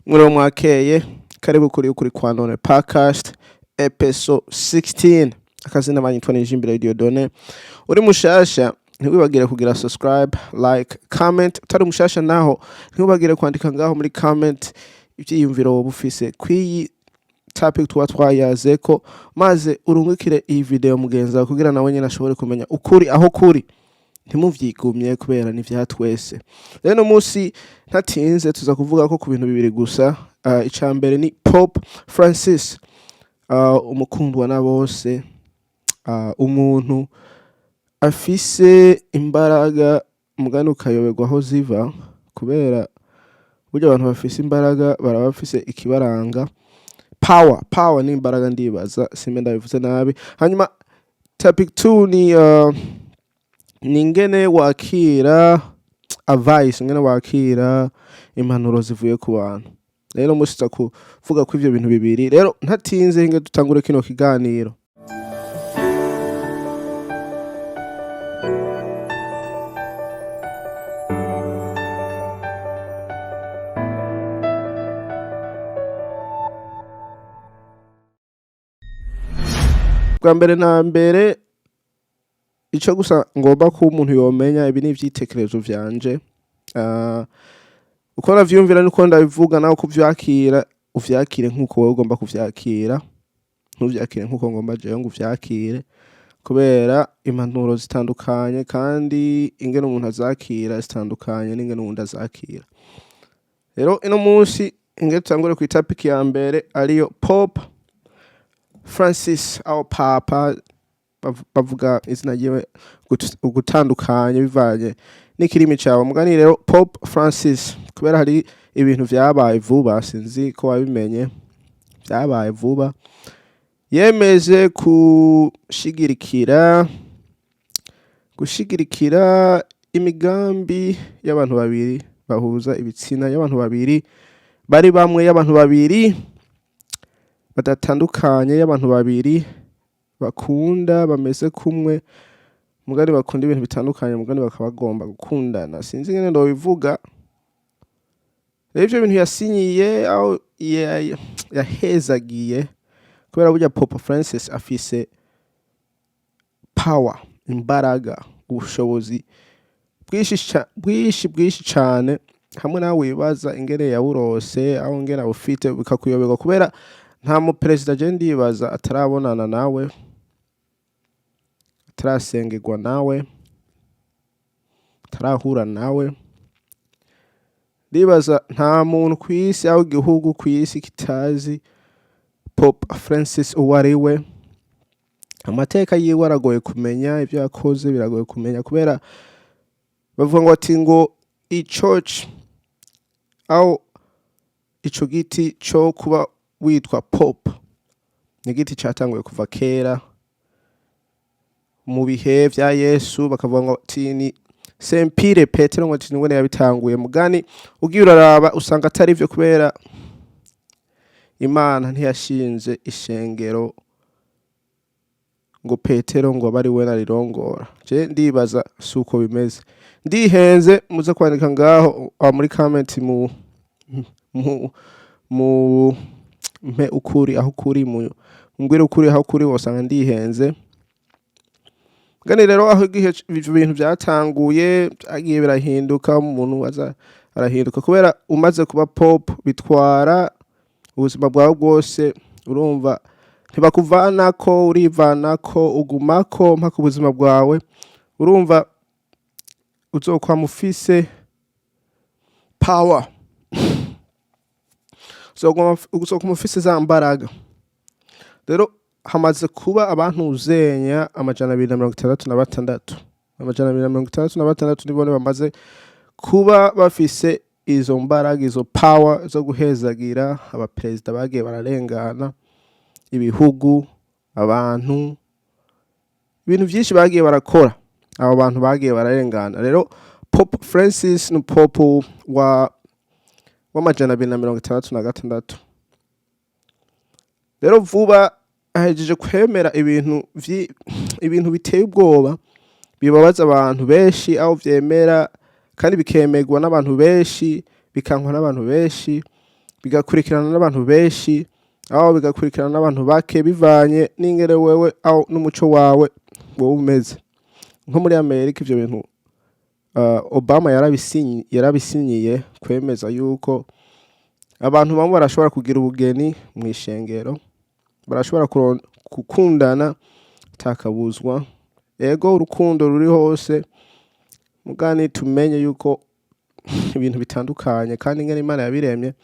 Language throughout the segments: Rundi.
Mwiriwe, mwakeye, karibu kuri Ukuri kwa None Podcast episode 16. Akazina banyitwa ni Jimbere Dieudonné. Uri mushasha, ntiwibagire kugira subscribe, like, comment. Utari mushasha naho, ntiwibagire kwandika ngaho muri comment ivyiyumviro woba ufise kw'iyi topic tuba twayazeko, maze urungikire iyi video mugenzi wawe kugira nawe nyene ashobore kumenya ukuri aho kuri. Ntimuvyigumye kubera ni vya twese. Rero uno munsi ntatinze, tuza kuvuga ko ku bintu bibiri gusa. Ica mbere ni Pope Francis, umukundwa na bose, umuntu afise imbaraga mugani ukayoberwa aho ziva, kubera burya abantu bafise imbaraga baraba bafise ikibaranga. Power, power ni imbaraga, ndibaza simbe ndabivuze nabi. Hanyuma topic 2 ni ingene wakira advice, ingene wakira impanuro zivuye ku bantu. Rero musi tuza kuvuga ko ivyo bintu bibiri. Rero ntatinze, inge dutangure kino kiganiro. Bwa mbere na mbere, ico gusa ngomba ko umuntu yomenya, ibi ni ivyitekerezo vyanje. Uko navyiyumvira niko ndabivuga, nawe kuvyakira uvyakire nkuko wowe ugomba kuvyakira, ntuvyakire nkuko ngomba jewe ngo uvyakire, kubera impanuro zitandukanye kandi ingene umuntu azakira zitandukanye n'ingene uwundi azakira. Rero ino munsi inge tutangure ku topic ya mbere, ariyo Pope Francis, aho Papa bavuga izina ryiwe ugutandukanye bivanye n'ikirimi cawe. Mugani rero Pope Francis, kubera hari ibintu vyabaye vuba, sinzi ko wabimenye, vyabaye vuba, yemeje gushigirikira imigambi y'abantu babiri bahuza ibitsina, y'abantu babiri bari bamwe, y'abantu babiri badatandukanye, y'abantu babiri bakunda bameze kumwe mugani bakunda ibintu bitandukanye, mugani bakaba bagomba gukundana. Sinzi ingene ndobivuga. Rero ivyo bintu yasinyiye, aho yahezagiye, kubera burya Pope Francis afise power, imbaraga, ubushobozi bwinshi bwinshi bwinshi cane, hamwe nawe wibaza ingene yaburose, aho ingene abufite bikakuyoberwa, kubera nta mu perezida je ndibaza atarabonana nawe, atarasengerwa nawe, atarahura nawe. Ndibaza nta muntu kw'isi, aho igihugu kw'isi kitazi Pope Francis uwo ari we. Amateka yiwe aragoye kumenya, ibyo yakoze biragoye kumenya, kubera bavuga ngo ati ngo ichurch, aho ico giti co kuba witwa Pope ni igiti catanguye kuva kera mu bihe vya Yesu. Bakavuga ngo ati ni Sempire Petero, ngo ati niwe yabitanguye. Mugani ugiye uraraba usanga atari vyo, kubera Imana ntiyashinze ishengero ngo Petero ngo abe ari we narirongora. Je ndibaza si uko bimeze. Ndihenze, muze kwandika ngaho muri comment mu mpe ukuri aho kuri, mu mbwire ukuri aho kuri, wosanga ndihenze. Gani rero aho igihe ivyo bintu vyatanguye byagiye birahinduka, umuntu aza arahinduka, kubera umaze kuba pope bitwara ubuzima bwawe bwose. Urumva ntibakuvanako, urivanako, ugumako mpaka ubuzima bwawe. Urumva uzokwama ufise power, uzokwama ufise za mbaraga. Rero hamaze kuba abantu uzenya 266, 266 nibone bamaze kuba bafise izo mbaraga, izo power zo guhezagira abaperezida bagiye bararengana, ibihugu, abantu, ibintu vyinshi bagiye barakora abo bantu bagiye bararengana. Rero Pope Francis ni pope wa w'266. Rero vuba ahejeje kwemera ibintu biteye ubwoba, bibabaza abantu benshi, aho vyemera kandi bikemerwa n'abantu benshi, bikankwa n'abantu benshi. Bigakurikirana n'abantu benshi, aho bigakurikirana n'abantu bake, bivanye n'ingene wewe aho n'umuco wawe wowe umeze. Nko muri Amerika, ivyo bintu Obama yarabisinyiye kwemeza yuko abantu bamwe barashobora kugira ubugeni mu ishengero, barashobora gukundana atakabuzwa. Ego, urukundo ruri hose, mugani tumenye yuko ibintu bitandukanye, kandi ingene Imana yabiremye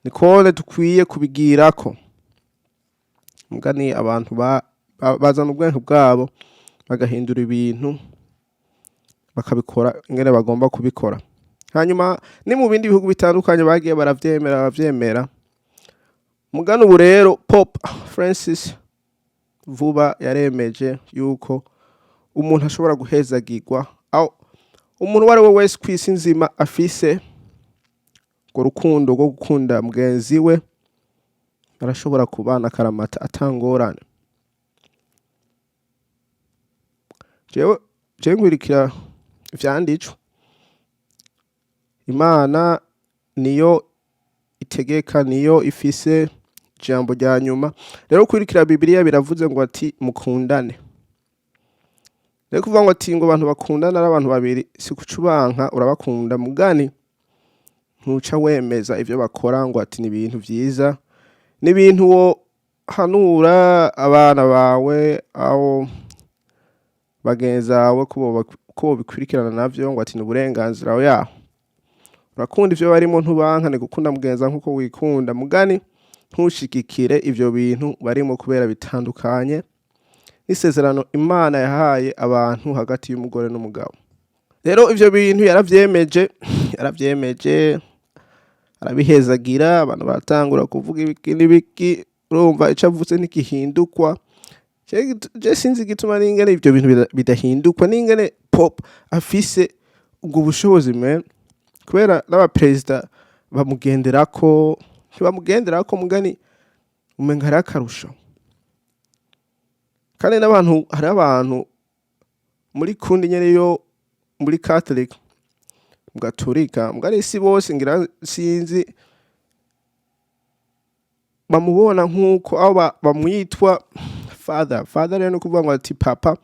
nikone dukwiye kubigirako. Mugani abantu bazana ubwenge bwabo, bagahindura ibintu, bakabikora ingene bagomba kubikora. Hanyuma ni mu bindi bihugu bitandukanye bagiye baravyemera. Mugani ubu rero Pope Francis vuba yaremeje yuko umuntu ashobora guhezagirwa, aho umuntu uwo ari we wese kw'isi nzima afise urwo rukundo rwo gukunda mugenzi we arashobora kubana akaramata atangorane. Jewe nkurikira ivyanditswe. Imana niyo itegeka, niyo ifise ijambo rya nyuma. Rero kurikira Bibiliya biravuze ngo ati mukundane. Rero kuvuga ngo ati ngo abantu bakundana ari abantu babiri, si kucubanka urabakunda, mugani ntuca wemeza ivyo bakora ngo ati ni ibintu vyiza, ni ibintu wo hanura abana bawe aho bagenzi bawe ko bobikurikirana navyo ngo ati ni uburenganzira yaho. Urakunda ivyo barimo, ntubanka, ni gukunda mugenzi wawe nkuko wikunda, mugani ntushigikire ivyo bintu barimo kubera bitandukanye n'isezerano Imana yahaye abantu hagati y'umugore n'umugabo. Rero ivyo bintu yaravyemeje, arabihezagira, abantu baratangura kuvuga ibiki n'ibiki. Urumva ico avuze ntigihindukwa. Je sinzi igituma n'ingene ivyo bintu bidahindukwa, n'ingene Pope afise ubwo bushobozi, man, kubera n'abaperezida bamugenderako, ntibamugenderako, mugani umenga hariho akarusho. Kandi n'abantu, hariho abantu muri kundi nyene yo muri Catholic, mu Gaturika, mugani si bose ngira, sinzi, bamubona nk'uko aho bamwitwa father. Father rero ni ukuvuga ngo ati papa.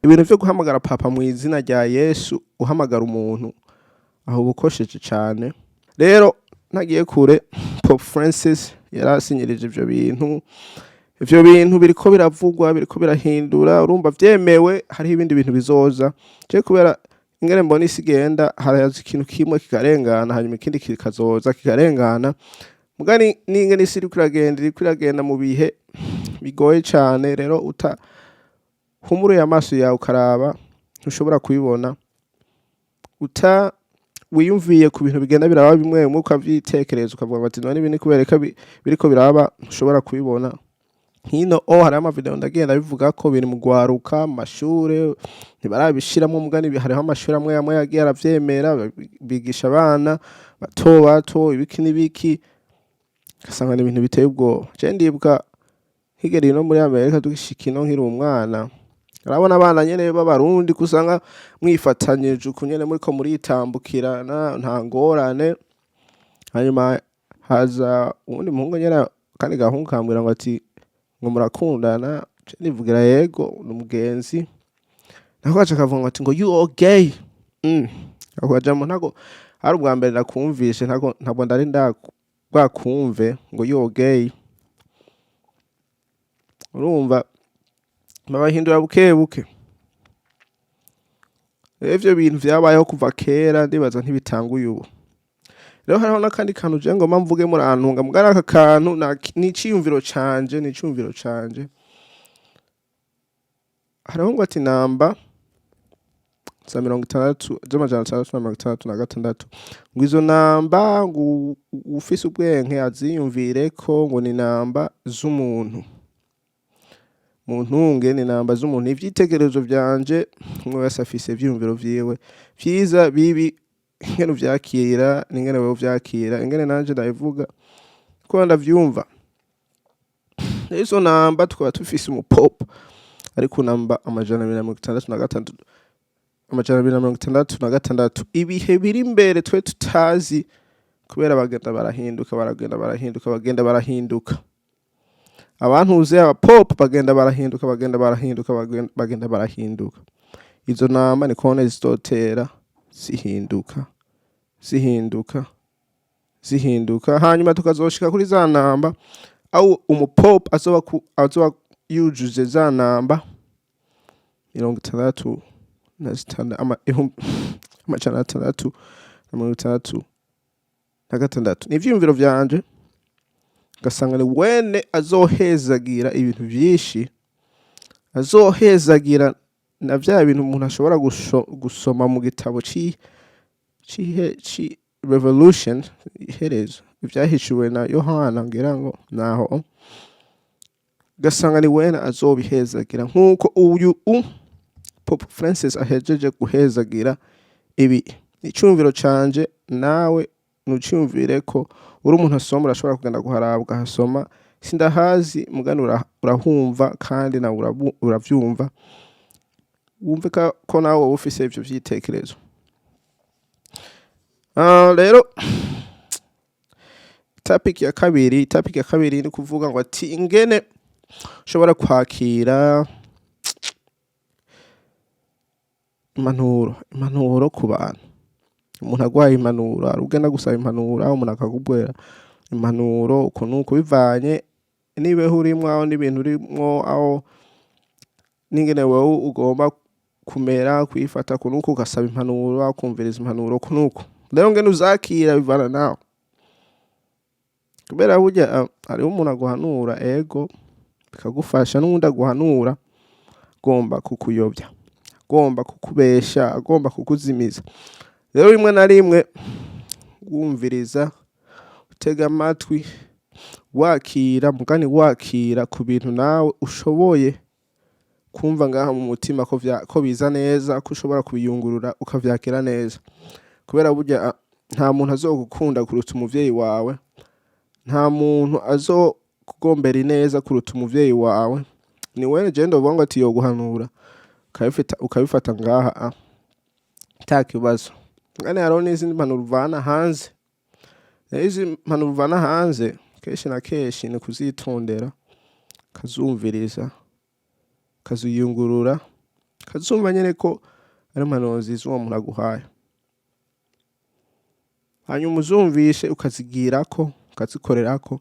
Ibintu vyo guhamagara papa mu izina rya Yesu, uhamagara umuntu aho ubukosheje cane. Rero ntagiye kure, Pope Francis yarasinyirije ivyo bintu. Ivyo bintu biriko biravugwa, biriko birahindura. Urumva vyemewe, hariho ibindi bintu bizoza. Je kubera ingene mbona isi igenda, haraza ikintu kimwe kikarengana, hanyuma ikindi kikazoza kikarengana. Mugani n'ingene isi iriko iragenda mu bihe bigoye cane. Rero uta humuruye amaso yawe ukaraba, ntushobora kubibona. Uta wiyumviye ku bintu bigenda biraba bimwe bimwe, ukavyitekereza, ukavuga ati none ibi ni kubera ko biriko biraba, ntushobora kubibona. Nkino o hariho amavideo ndagenda bivuga ko biri mu gwaruka mu mashure ntibarabishiramwo, mugani hariho amashure amwe amwe yagiye aravyemera, bigisha abana bato bato ibiki n'ibiki, ugasanga ni ibintu biteye ubwoba. Je ndibuka nkigera ino muri Amerika, tugishika ino nkiri umwana, urabona abana nyene b'Abarundi ko usanga mwifatanyije uku nyene, muriko muritambukirana nta ngorane. Hanyuma haza uwundi muhungu nyene, kandi gahungu kambwira ngo ati ngo murakundana. Je nivugira yego, ni umugenzi. Nako gaca kavuga ngo ati ngo "You are gay." Ako kajambo ntago ari ubwa mbere nakumvishe, ntabwo ndari bwakumve ngo "You are gay." Urumva babahindura buke buke. Rero ivyo bintu vyabayeho kuva kera, ndibaza ntibitanguye ubu. Rero hariho n'akandi kantu je ngomba mvuge, murantunga, mugari aka kantu ni iciyumviro canje, ni iciyumviro canje. Hariho ngo ati namba za 60 z'666, ngo izo namba ngo ufise ubwenge aziyumvireko, ngo ni namba z'umuntu. Muntunge, ni namba z'umuntu. Ivyitegererezo vyanje, umwe wese afise ivyiyumviro vyiwe, vyiza, bibi, ingene uvyakira n'ingene wewe uvyakira, ingene nanje ndabivuga ko ndavyumva. Rero izo namba, tukaba dufise umupope ari ku namba 266, 266. Ibihe biri imbere twe tutazi. Kubera bagenda barahinduka, baragenda barahinduka, bagenda barahinduka. Abantuze aba pope bagenda barahinduka, bagenda barahinduka, bagenda barahinduka. Izo nama ni kone zizotera zihinduka, zihinduka, zihinduka, hanyuma tukazoshika kuri za namba aho umupope azoba yujuje za namba 66, 666. Ni ivyiyumviro vyanje. Ugasanga ni wene azohezagira ibintu vyinshi, azohezagira na vya bintu umuntu ashobora gusoma mu gitabo ci cihe ci Revelation, iherezo, ivyahishuwe na Yohana, ngira ngo naho. Ugasanga ni wene azobihezagira nk'uko uyu Pope Francis ahejeje guhezagira ibi. Icumviro canje, nawe nuciyumvire ko uri umuntu asoma, urashobora kugenda kuharaba ukahasoma. Sindahazi mugani, urahumva kandi nawe uravyumva, wumve ko nawe woba ufise ivyo vyitekerezo. Rero topic ya kabiri ni kuvuga ngo ati ingene ushobora kwakira impanuro ku bantu. Umuntu agwaye impanuro, hari ugenda gusaba impanuro, aho umuntu akakubwira impanuro uku nuku, bivanye n'ibeho urimwo, aho n'ibintu urimwo, aho n'ingene wewe ugomba kumera, kwifata uku nuku, ugasaba impanuro, ukumviriza impanuro uku nuku. Rero ngene uzakira bivana nawe, kubera burya hariho umuntu aguhanura, ego, bikagufasha, n'uwundi aguhanura agomba kukuyobya, agomba kukubesha, agomba kukuzimiza. Rero rimwe na rimwe wumviriza, utega amatwi, wakira, mugani wakira ku bintu nawe ushoboye kumva ngaha mu mutima ko biza neza, ko ushobora kubiyungurura ukavyakira neza. Kubera burya nta muntu azogukunda kuruta umuvyeyi wawe, nta muntu azokugombera ineza kuruta umuvyeyi wawe. Ni wewe je ndovuga ngo ati yoguhanura ukabifata ngaha ata kibazo. Mugani hariho n'izindi mpanuro uvana hanze. Rero izi mpanuro uvana hanze, kenshi na kenshi ni kuzitondera, ukazumviriza, ukaziyungurura, ukazumva nyene ko ari impanuro nziza uwo muntu aguhaye, hanyuma uzumvishe ukazigirako, ukazikorerako,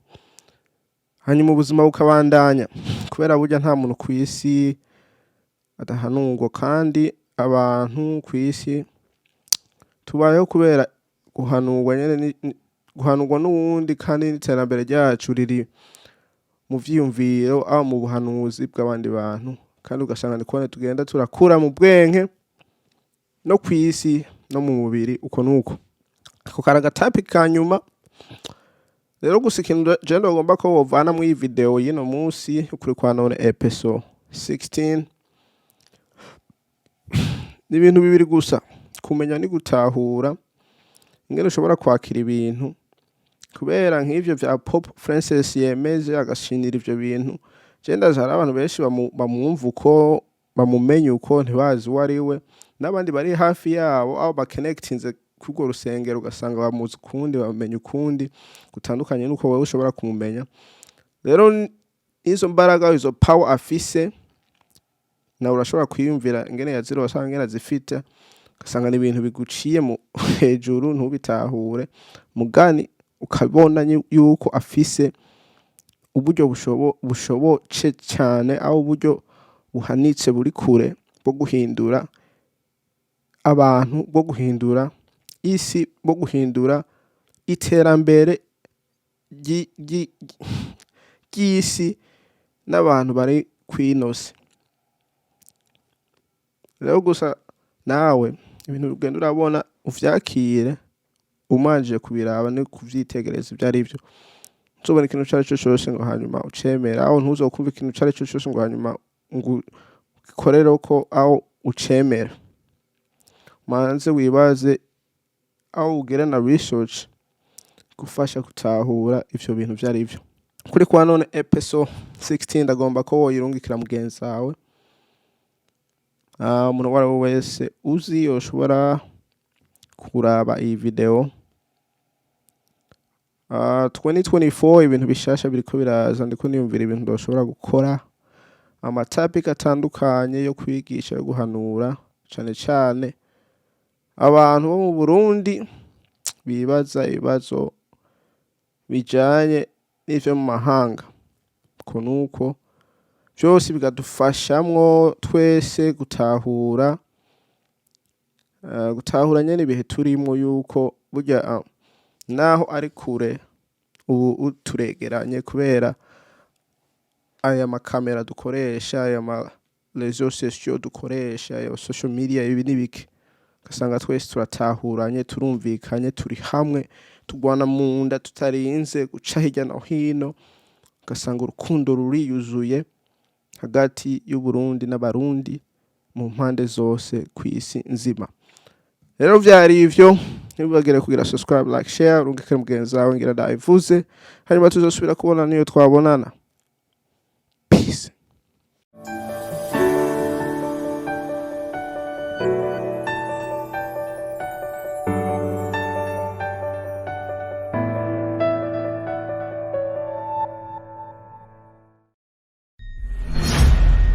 hanyuma ubuzima bukabandanya. Kubera burya nta muntu kw'isi adahanurwa, kandi abantu kw'isi tubayeho kubera guhanurwa nyene, guhanurwa n'uwundi, kandi n'iterambere ryacu riri mu vyiyumviro, aho mu buhanuzi bw'abandi bantu. Kandi ugasanga ni kubona tugenda turakura mu bwenge no kw'isi no mu mubiri, uko nuko. Ako kari agatopic ka nyuma. Rero gusa ikintu je ndogomba ko wovana muri iyi video y'ino munsi, Ukuri kwa None episode 16, ni ibintu bibiri gusa: kumenya ni gutahura ingene ushobora kwakira ibintu. Kubera nk'ivyo vya Pope Francis yemeje agashinira ivyo bintu, je ndazi hari abantu benshi bamwumva uko, bamumenya uko, ntibazi uwo ari we, n'abandi bari hafi yabo aho bakenekitinze kurwo rusengero, ugasanga bamuzi ukundi, bamenya ukundi gutandukanye n'uko wewe ushobora kumumenya. Rero izo mbaraga, izo power afise, nawe urashobora kwiyumvira ingene yazironse canke ingene azifite, ugasanga ni ibintu biguciye mu hejuru, ntubitahure. Mugani ukabona yuko afise uburyo bushoboce cane, aho uburyo buhanitse, buri kure, bwo guhindura abantu, bwo guhindura isi, bwo guhindura iterambere ry'isi n'abantu bari kw'ino si. Rero gusa nawe ibintu ugenda urabona uvyakire umanjije kubiraba no kuvyitegereza ivyo arivyo. Ntuzobona ikintu icari co cose ngo hanyuma ucemere, aho ntuzokumva ikintu icari co cose ngo hanyuma ngo ugikorereko, aho ucemera. Umanze wibaze, aho ugire na research gufasha gutahura ivyo bintu ivyo arivyo. Kuri kwa none episode 16, ndagomba ko woyirungikira mugenzi wawe, umuntu uwo ari we wese uzi yoshobora kuraba iyi video. 2024 ibintu bishasha biriko biraza. Ndiko niyumvira ibintu ndoshobora gukora, ama topic atandukanye yo kwigisha, yo guhanura, cane cane abantu bo mu Burundi bibaza ibibazo bijanye n'ivyo mu mahanga. Uko nuko vyose bikadufashamwo twese gutahura nyene ibihe turimwo, yuko burya naho ari kure, ubu turegeranye kubera aya makamera dukoresha, aya ma réseaux sociaux dukoresha, aya social media, ibi n'ibiki, ugasanga twese turatahuranye, turumvikanye, turi hamwe, tugwana mu nda tutarinze guca hirya no hino, ugasanga urukundo ruriyuzuye hagati y'Uburundi n'Abarundi mu mpande zose kw'isi nzima. Rero vyari ivyo. Ntibibagire kugira subscribe, like, share, urungike mugenzi wawe, ngira ndabivuze. Hanyuma tuzosubira kubona niyo twabonana. Peace.